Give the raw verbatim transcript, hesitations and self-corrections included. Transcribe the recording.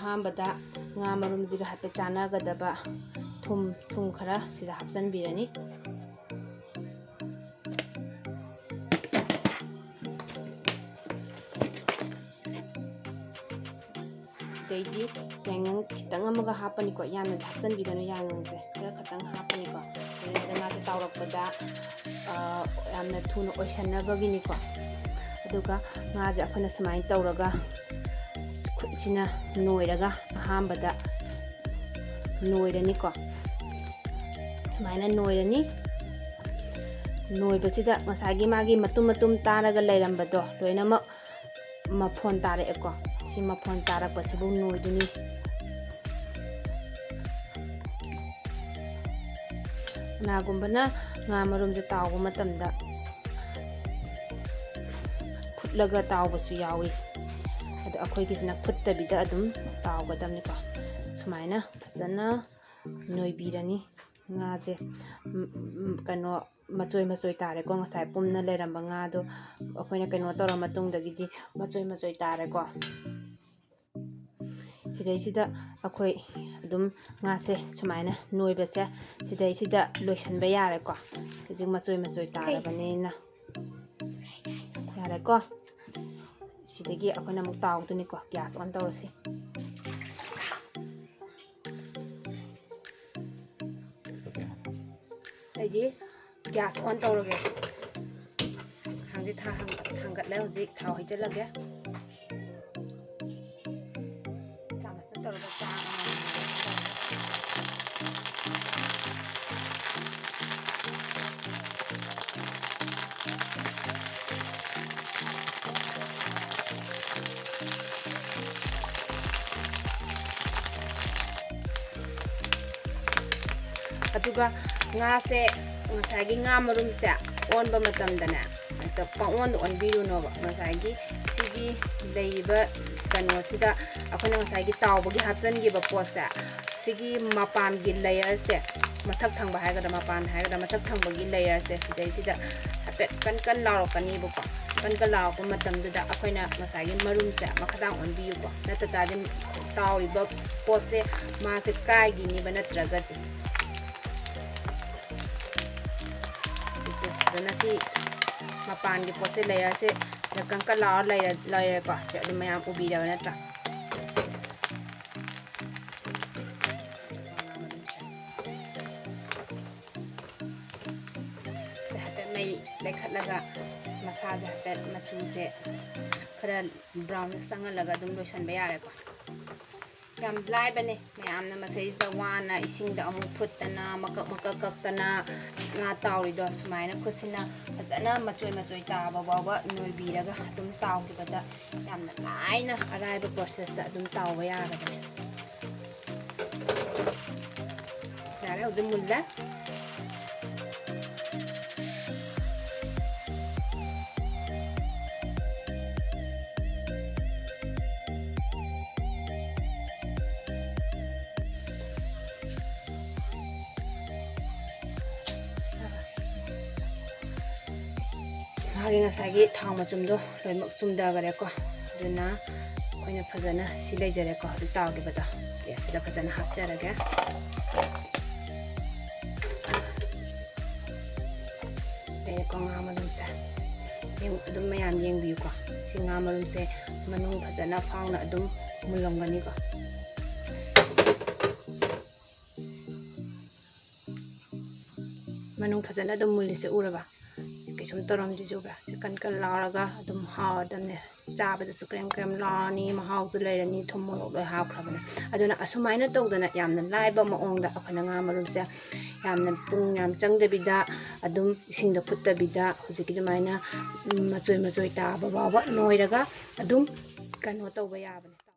ꯑꯍꯥꯟꯕꯗ ꯉꯥ ꯃꯔꯨꯝꯁꯤꯒ ꯍꯥꯏꯐꯦꯠ ꯆꯥꯟꯅꯒꯗꯕ ꯊꯨꯝ, ꯊꯨꯝ ꯈꯔ ꯁꯤꯗ ꯍꯥꯞꯆꯤꯟꯕꯤꯔꯅꯤ꯫ ꯑꯗꯩꯗꯤ ꯌꯥꯏꯉꯪ ꯈꯤꯇꯪ ꯑꯃꯒ ꯍꯥꯞꯄꯅꯤꯀꯣ, ꯌꯥꯝꯅꯗꯤ ꯍꯥꯞꯆꯤꯟꯕꯤꯒꯅꯨ, ꯌꯥꯏꯉꯪꯁꯦ ꯈꯔ ꯈꯛꯇꯪ ꯍꯥꯞꯄꯅꯤꯀꯣ꯫ ꯑꯗꯨꯅ ꯉꯥꯁꯦ ꯇꯥꯎꯔꯛꯄꯗ, ꯑ, ꯌꯥꯝꯅ ꯊꯨꯅ ꯑꯣꯏꯁꯟꯅꯕꯒꯤꯅꯤꯀꯣ꯫ ꯑꯗꯨꯒ ꯉꯥꯁꯦ ꯑꯩꯈꯣꯏꯅ ꯁꯨꯃꯥꯏꯅ ꯇꯧꯔꯒ ꯈꯨꯠꯁꯤꯅ ꯅꯣꯏꯔꯒ ꯑꯍꯥꯟꯕꯗ ꯅꯣꯏꯔꯅꯤꯀꯣ꯫ ꯁꯨꯃꯥꯏꯅ ꯅꯣꯏꯔꯅꯤ꯫ ꯅꯣꯏꯕꯁꯤꯗ ꯉꯁꯥꯏꯒꯤ ꯃꯥꯒꯤ ꯃꯇꯨꯝ ꯃꯇꯨꯝ ꯇꯥꯔꯒ ꯂꯩꯔꯝꯕꯗꯣ ꯂꯣꯏꯅꯃꯛ ꯃꯐꯣꯟ ꯇꯥꯔꯛꯑꯦꯀꯣ꯫ ꯁꯤ ꯃꯐꯣꯟ ꯇꯥꯔꯛꯄꯁꯤꯕꯨ ꯅꯣꯏꯗꯨꯅꯤ꯫ ꯀꯅꯥꯒꯨꯝꯕꯅ ꯉꯥ ꯃꯔꯨꯝꯁꯦ ꯇꯥꯎꯕ ꯃꯇꯝꯗ ꯐꯨꯠꯂꯒ ꯇꯥꯎꯕꯁꯨ ꯌꯥꯎꯏ꯫ ꯑꯗꯣ ꯑꯩꯈꯣꯏꯒꯤꯁꯤꯅ ꯐꯨꯠꯇꯕꯤꯗ ꯑꯗꯨꯝ ꯇꯥꯎꯒꯗꯕꯅꯤꯀꯣ꯫ ꯁꯨꯃꯥꯏꯅ ꯐꯖꯅ ꯅꯣꯏꯕꯤꯔꯅꯤ ꯉꯥꯁꯦ꯫ ꯎꯝ, ꯎꯝ, ꯀꯩꯅꯣ, ꯃꯆꯣꯏ ꯃꯆꯣꯏ ꯇꯥꯔꯦꯀꯣ꯫ ꯉꯁꯥꯏ ꯄꯨꯝꯅ ꯂꯩꯔꯝꯕ ꯉꯥꯗꯣ ꯑꯩꯈꯣꯏꯅ ꯀꯩꯅꯣ ꯇꯧꯔ ꯃꯇꯨꯡꯗꯒꯤꯗꯤ ꯃꯆꯣꯏ ꯃꯆꯣꯏ ꯇꯥꯔꯦꯀꯣ꯫ ꯁꯤꯗꯩꯁꯤꯗ ꯑꯩꯈꯣꯏ ꯑꯗꯨꯝ ꯉꯥꯁꯦ ꯁꯨꯃꯥꯏꯅ ꯅꯣꯏꯕꯁꯦ ꯁꯤꯗꯩꯁꯤꯗ ꯂꯣꯏꯁꯤꯟꯕ ꯌꯥꯔꯦꯀꯣ꯫ ꯍꯧꯖꯤꯛ ꯃꯆꯣꯏ ꯃꯆꯣꯏ ꯇꯥꯔꯕꯅꯤꯅ ꯌꯥꯔꯦꯀꯣ꯫ ꯁꯤꯗꯒꯤ ꯑꯩꯈꯣꯏꯅ ꯑꯃꯨꯛ ꯇꯥꯎꯗꯣꯏꯅꯤꯀꯣ꯫ ꯒ꯭ꯌꯥꯁ ꯑꯣꯟ ꯇꯧꯔꯁꯤ꯫ ꯑꯩꯗꯤ ꯒ꯭ꯌꯥꯁ ꯑꯣꯟ ꯇꯧꯔꯒꯦ꯫ ꯊꯥꯡꯁꯦ ꯊꯥ-, ꯊꯥꯡꯒꯠꯂꯦ꯫ ꯍꯧꯖꯤꯛ ꯊꯥꯎ ꯍꯩꯖꯤꯜꯂꯒꯦ꯫ ꯆꯥꯃꯁꯅ ꯇꯧꯔꯒ ꯆꯥꯡ ꯑꯃ ꯑꯗꯨꯒ ꯉꯥꯁꯦ, ꯉꯁꯥꯏꯒꯤ ꯉꯥ ꯃꯔꯨꯝꯁꯦ ꯑꯣꯟꯕ ꯃꯇꯝꯗꯅꯦ, ꯍꯦꯛꯇ ꯄꯪꯑꯣꯟꯗ ꯑꯣꯟꯕꯤꯔꯨꯅꯣꯕ꯫ ꯉꯁꯥꯏꯒꯤ ꯁꯤꯒꯤ ꯂꯩꯔꯤꯕ ꯀꯩꯅꯣꯁꯤꯗ ꯑꯩꯈꯣꯏꯅ ꯉꯁꯥꯏꯒꯤ ꯇꯥꯎꯕꯒꯤ ꯍꯥꯞꯆꯤꯟꯈꯤꯕ ꯄꯣꯠꯁꯦ, ꯁꯤꯒꯤ ꯃꯄꯥꯟꯒꯤ ꯂꯦꯌꯔꯁꯦ, ꯃꯊꯛ ꯊꯪꯕ ꯍꯥꯏꯒꯗ꯭ꯔꯥ, ꯃꯄꯥꯟ ꯍꯥꯏꯒꯗ꯭ꯔꯥ, ꯃꯊꯛ ꯊꯪꯕꯒꯤ ꯂꯦꯌꯔꯁꯦ ꯁꯤꯗꯩꯁꯤꯗ ꯍꯥꯏꯐꯦꯠ ꯀꯟ ꯀꯟ ꯂꯥꯎꯔꯛꯀꯅꯤꯕꯀꯣ꯫ ꯀꯟ ꯀꯟ ꯂꯥꯎꯔꯛꯄ ꯃꯇꯝꯗꯨꯗ ꯑꯩꯈꯣꯏꯅ ꯉꯁꯥꯏꯒꯤ ꯃꯔꯨꯝꯁꯦ ꯃꯈꯥꯗꯥꯡ ꯑꯣꯟꯕꯤꯌꯨꯀꯣ, ꯅꯠꯇ ꯇꯥꯔꯗꯤ ꯇꯥꯎꯔꯤꯕ ꯄꯣꯠꯁꯦ ꯃꯥꯁꯦ ꯀꯥꯏꯈꯤꯅꯦꯕ ꯅꯠꯇ꯭ꯔꯒꯗꯤ꯫ ꯑꯗꯨꯒ ꯐꯖꯅ ꯁꯤ ꯃꯄꯥꯟꯒꯤ ꯄꯣꯠꯁꯦ, ꯂꯦꯌꯔꯁꯦ ꯀꯟ ꯀꯟ ꯂꯥꯎꯔ ꯂꯩꯔꯦ-, ꯂꯩꯔꯦꯀꯣ꯫ ꯁꯦ ꯑꯗꯨꯝ ꯃꯌꯥꯝ ꯎꯕꯤꯔꯕ ꯅꯠꯇ꯭ꯔꯥ? ꯍꯥꯏꯐꯦꯠ ꯃꯩ ꯂꯩꯈꯠꯂꯒ ꯃꯁꯥꯁꯦ ꯍꯥꯏꯐꯦꯠ ꯃꯆꯨꯁꯦ ꯈꯔ ꯕ꯭ꯔꯥꯎꯟ ꯆꯪꯍꯜꯂꯒ ꯑꯗꯨꯝ ꯂꯣꯏꯁꯤꯟꯕ ꯌꯥꯔꯦꯀꯣ꯫ ꯌꯥꯝ ꯂꯥꯏꯕꯅꯦ꯫ ꯃꯌꯥꯝꯅ ꯃꯁꯩꯁꯤꯗ ꯋꯥꯅ ꯏꯁꯤꯡꯗ ꯑꯃꯨꯛ ꯐꯨꯠꯇꯅ, ꯃꯀꯛ ꯃꯀꯛ ꯀꯛꯇꯅ ꯉꯥ ꯇꯥꯎꯔꯤꯗꯣ, ꯁꯨꯃꯥꯏꯅ ꯈꯨꯠꯁꯤꯅ ꯐꯖꯅ ꯃꯆꯣꯏ ꯃꯆꯣꯏ ꯇꯥꯕ ꯐꯥꯎꯕ ꯅꯣꯏꯕꯤꯔꯒ ꯑꯗꯨꯝ ꯇꯥꯎꯈꯤꯕꯗ ꯌꯥꯝꯅ ꯂꯥꯏꯅ ꯑꯔꯥꯏꯕ ꯄ꯭ꯔꯣꯁꯦꯁꯇ ꯑꯗꯨꯝ ꯇꯥꯎꯕ ꯌꯥꯔꯕꯅꯦ꯫ ꯌꯥꯔꯦ, ꯍꯧꯖꯤꯛ ꯃꯨꯜꯂꯦ꯫ ꯃꯥꯒꯤ ꯉꯁꯥꯏꯒꯤ ꯊꯥꯎ ꯃꯆꯨꯝꯗꯣ ꯂꯣꯏꯅꯃꯛ ꯆꯨꯝꯊꯈꯔꯦꯀꯣ꯫ ꯑꯗꯨꯅ ꯑꯩꯈꯣꯏꯅ ꯐꯖꯅ ꯁꯤ ꯂꯩꯖꯔꯦꯀꯣ, ꯍꯧꯖꯤꯛ ꯇꯥꯎꯈꯤꯕꯗꯣ꯫ ꯒ꯭ꯌꯥꯁꯁꯤꯗ ꯐꯖꯅ ꯍꯥꯞꯆꯔꯒꯦ꯫ ꯂꯩꯔꯦꯀꯣ ꯉꯥ ꯃꯔꯨꯝꯁꯦ꯫ ꯌꯦꯡ-, ꯑꯗꯨꯝ ꯃꯌꯥꯝ ꯌꯦꯡꯕꯤꯌꯨꯀꯣ꯫ ꯁꯤ ꯉꯥ ꯃꯔꯨꯝꯁꯦ ꯃꯅꯨꯡ ꯐꯖꯅ ꯐꯥꯎꯅ ꯑꯗꯨꯝ ꯃꯨꯜꯂꯝꯒꯅꯤꯀꯣ꯫ ꯃꯅꯨꯡ ꯐꯖꯅ ꯑꯗꯨꯝ ꯃꯨꯜꯂꯤꯁꯦ ꯎꯔꯕ? ꯀꯩꯁꯨꯝ ꯇꯧꯔꯝꯗ꯭ꯔꯤꯁꯦ ꯎꯕ꯭ꯔꯥ? ꯁꯤ ꯀꯟ ꯀꯟ ꯂꯥꯎꯔꯒ ꯑꯗꯨꯝ ꯍꯥꯎꯔꯗꯝꯅꯦ꯫ ꯆꯥꯕꯗꯁꯨ ꯀ꯭ꯔꯦꯝ ꯀ꯭ꯔꯦꯝ ꯂꯥꯎꯔꯅꯤ, ꯃꯍꯥꯎꯁꯨ ꯂꯩꯔꯅꯤ, ꯊꯨꯝ ꯃꯣꯔꯣꯛ ꯂꯣꯏ ꯍꯥꯞꯈ꯭ꯔꯕꯅꯦ꯫ ꯑꯗꯨꯅ ꯑꯁꯨꯃꯥꯏꯅ ꯇꯧꯗꯅ ꯌꯥꯝꯅ ꯂꯥꯏꯕ ꯃꯑꯣꯡꯗ ꯑꯩꯈꯣꯏꯅ ꯉꯥ ꯃꯔꯨꯝꯁꯦ ꯌꯥꯝꯅ ꯄꯨꯡ ꯌꯥꯝ ꯆꯪꯗꯕꯤꯗ ꯑꯗꯨꯝ ꯏꯁꯤꯡꯗ ꯐꯨꯠꯇꯕꯤꯗ ꯍꯧꯖꯤꯛꯀꯤ ꯑꯗꯨꯃꯥꯏꯅ, ꯎꯝ, ꯃꯆꯣꯏ ꯃꯆꯣꯏ ꯇꯥꯕ ꯐꯥꯎꯕ ꯅꯣꯏꯔꯒ ꯑꯗꯨꯝ ꯀꯩꯅꯣ ꯇꯧꯕ ꯌꯥꯕꯅꯦ꯫